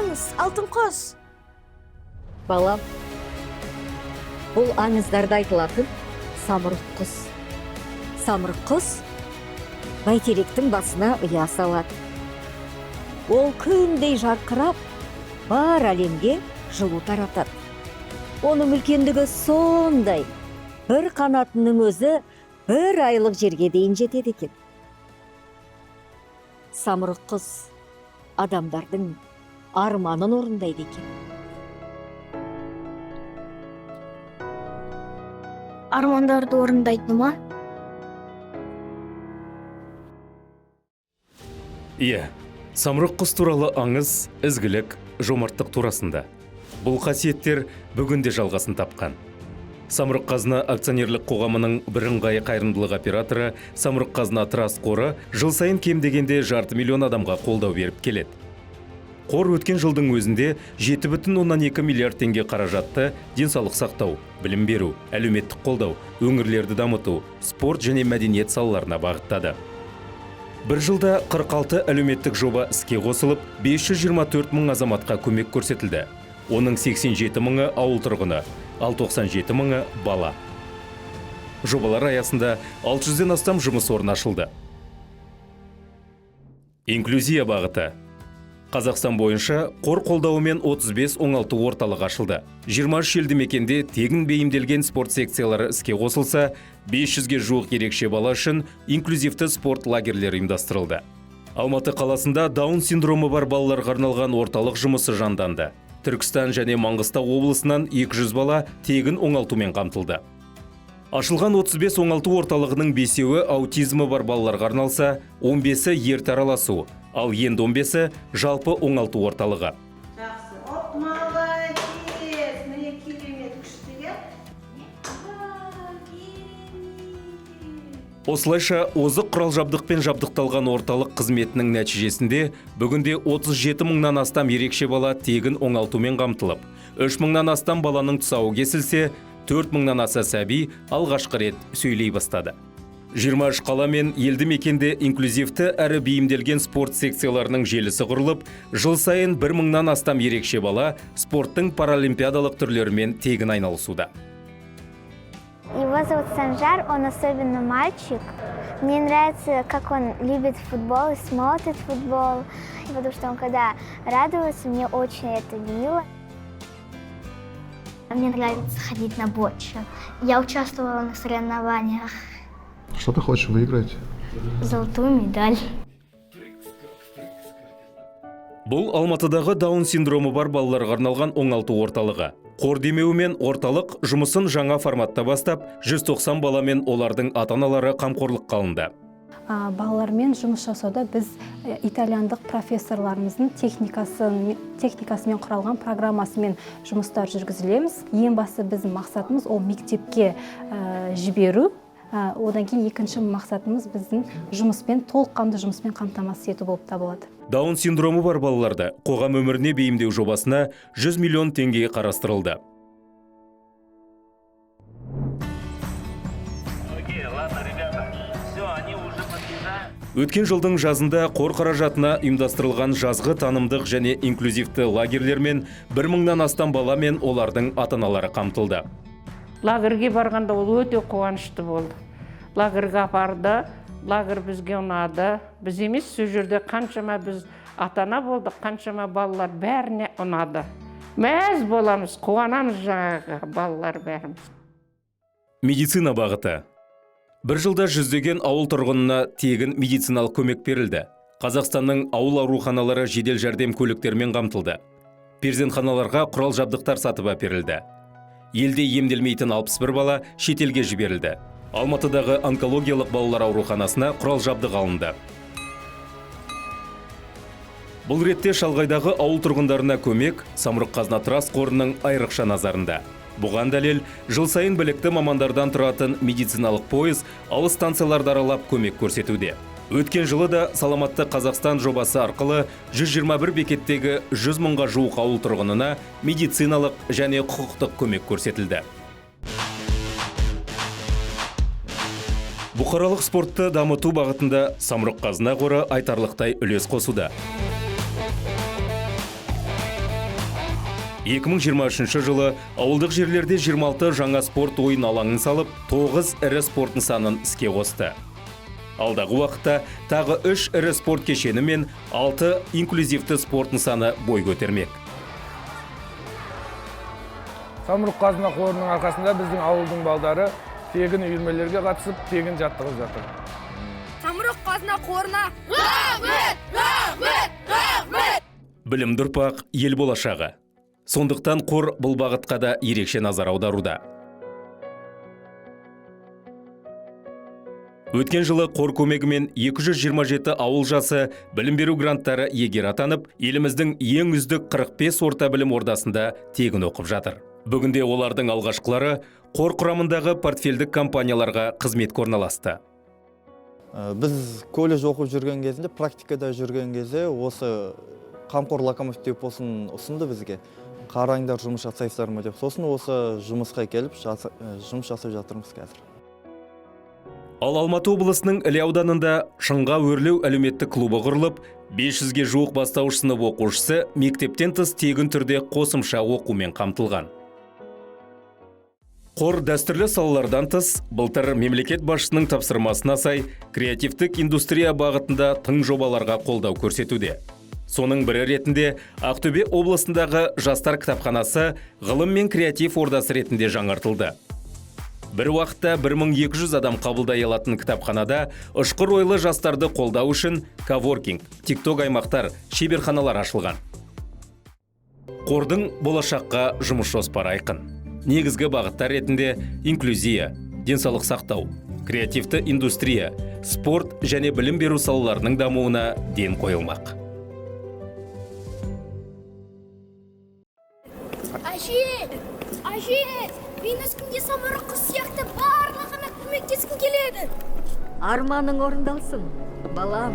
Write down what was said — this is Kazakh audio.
Айтыңыз, алтын құс. Балам, бұл аңыздарда айтылатын самұрық құс. Самұрық құс бәйтеректің басына ұя салады. Ол күндей жарқырап, бар әлемге жылу таратады. Оның үлкендігі сондай, бір қанатының өзі бір айлық жерге дейін жетеді екен. Самұрық құс адамдардың арманын орындайды екен. Армандарды орындайтыны ма? Иә, самұрық құс туралы аңыз ізгілік, жомарттық турасында. Бұл қасиеттер бүгінде жалғасын тапқан. Самұрық Қазына акционерлік қоғамының бірыңғай қайырымдылық операторы Самұрық Қазына Траст қоры жыл сайын кем дегенде 500 000 адамға қолдау беріп келеді. Қор өткен жылдың өзінде 7,2 миллиард теңге қаражатты денсаулық сақтау, білім беру, әлеуметтік қолдау, өңірлерді дамыту, спорт және мәдениет салаларына бағыттады. Бір жылда 46 әлеуметтік жоба іске қосылып, 524 мың азаматқа көмек көрсетілді. Оның 87 мыңы ауыл тұрғыны, ал 97 мыңы бала. Жобалар аясында 600-ден астам жұмыс орны ашылды. Инклюзия бағыты. Қазақстан бойынша қор қолдауымен 35 оңалту орталығы ашылды. 23 елді мекенде тегін бейімделген спорт секциялары іске қосылса, 500-ге жуық ерекше бала үшін инклюзивті спорт лагерлері ұйымдастырылды. Алматы қаласында Даун синдромы бар балаларға арналған орталық жұмысы жанданды. Түркістан және Маңғыстау облысынан 200 бала тегін оңалтумен қамтылды. Ашылған 35 оңалту орталығының бесеуі аутизмі бар балаларға арналса, 15-і ерте араласу, ал енді 15-і жалпы оңалту орталығы. Жақсы. Оп, молодец. Міне, керемет, күшті, иә? Осылайша, озық құрал жабдықпен жабдықталған орталық қызметінің нәтижесінде бүгінде 37 мыңнан астам ерекше бала тегін оңалтумен қамтылып, 3 мыңнан астам баланың тұсауы кесілсе, 4 мыңнан аса сәби алғашқы рет сөйлей бастады. 23 қала мен елді мекенде инклюзивті әрі бейімделген спорт секцияларының желісі құрылып, жыл сайын 1 мыңнан астам ерекше бала спорттың паралимпиадалық түрлерімен тегін айналысуда. Его зовут Санжар, он особенный мальчик. Мне нравится, как он любит футбол и смотрит футбол, потому что он когда радуется, мне очень это мило. Мне нравится ходить на боччу. Я участвовала на соревнованиях. Что ты хочешь выиграть? Золотую медаль. Бұл Алматыдағы Даун синдромы бар балаларға арналған оңалту орталығы. Қор демеуімен орталық жұмысын жаңа форматта бастап, 190 бала мен олардың ата-аналары қамқорлыққа алынды. Балалармен жұмыс жасауда біз итальяндық профессорларымыздың техникасымен құралған программасымен жұмыстар жүргізілеміз. Ең басты біздің мақсатымыз ол мектепке жіберу. Одан кейін екінші мақсатымыз біздің жұмыспен, толыққанды жұмыспен қамтамасыз ету болып табылады. Даун синдромы бар балаларды қоғам өміріне бейімдеу жобасына 100 миллион теңге қарастырылды. Окей, ладно, ребята. Все, они уже подъезжают. Өткен жылдың жазында қор қаражатына ұйымдастырылған жазғы танымдық және инклюзивті лагерлермен 1 мыңнан астам бала мен олардың ата-аналары қамтылды. Лагерьге барғанда ол өте қуанышты болды. Лагерьге апарды, лагерь бізге ұнады. Біз емес, сол жерде қаншама біз ата ана болдық, қаншама балалар, бәріне ұнады. Мәз боламыз, қуанамыз жаңағы балалар бәріміз. Медицина бағыты. Бір жылда жүздеген ауыл тұрғынына тегін медициналық көмек берілді. Қазақстанның ауыл ауруханалары жедел жәрдем көліктерімен қамтылды. Перзентханаларға құрал жабдықтар сатып әперілді. Елде емделмейтін 61 бала шетелге жіберілді. Алматыдағы онкологиялық балалар ауруханасына құрал жабдық алынды. Бұл ретте шалғайдағы ауыл тұрғындарына көмек Самұрық Қазына Траст қорының айрықша назарында. Бұған дәлел, жыл сайын білікті мамандардан тұратын медициналық пойыз алыс станцияларды аралап көмек көрсетуде. Өткен жылы да Саламатты Қазақстан жобасы арқылы 121 бекеттегі 100 мыңға жуық ауыл тұрғынына медициналық және құқықтық көмек көрсетілді. Бұқаралық спортты дамыту бағытында Самұрық Қазына қоры айтарлықтай үлес қосуда. 2023 жылы ауылдық жерлерде 26 жаңа спорт ойын алаңын салып, 9 ірі спорт нысанын іске қосты. Алдағы уақытта тағы 3 ірі спорт кешені мен 6 инклюзивті спорт нысаны бой көтермек. Самұрық Қазына қорының арқасында біздің ауылдың балдары тегін үйірмелерге қатысып, тегін жаттығып жатыр. Самұрық Қазына қорына рахмет, рахмет, рахмет! Білімді ұрпақ – ел болашағы. Сондықтан қор бұл бағытқа да ерекше назар аударуда. Өткен жылы қор көмегімен 227 ауыл жасы білім беру гранттары иегері атанып, еліміздің ең үздік 45 орта білім ордасында тегін оқып жатыр. Бүгінде олардың алғашқылары қор құрамындағы портфельдік компанияларға қызметке орналасты. Біз колледж оқып жүрген кезінде, практикада жүрген кезде осы Қамқор локомотив депосын ұсынды бізге. Қараңдар, жұмыс жасайсыздар ма деп. Сосын осы жұмысқа келіп, жұмыс жасап жатырмыз қазір. Ал Алматы облысының Іле ауданында Шыңға өрлеу әлеуметтік клубы құрылып, 500-ге жуық бастауыш сынып оқушысы мектептен тыс тегін түрде қосымша оқумен қамтылған. Қор дәстүрлі салалардан тыс, былтыр мемлекет басшысының тапсырмасына сай креативтік индустрия бағытында тың жобаларға қолдау көрсетуде. Соның бірі ретінде Ақтөбе облысындағы жастар кітапханасы ғылым мен креатив ордасы ретінде жаңартылды. Бір уақытта 1200 адам қабылдай алатын кітапханада ұшқыр ойлы жастарды қолдау үшін коворкинг, тикток аймақтар, шеберханалар ашылған. Қордың болашаққа жұмыс жоспары айқын. Негізгі бағыттар ретінде инклюзия, денсаулық сақтау, креативті индустрия, спорт және білім беру салаларының дамуына ден қойылмақ. Әже, әже, мен өскенде самұрық құс сияқты барлығына көмектескім келеді. Арманың орындалсын, балам.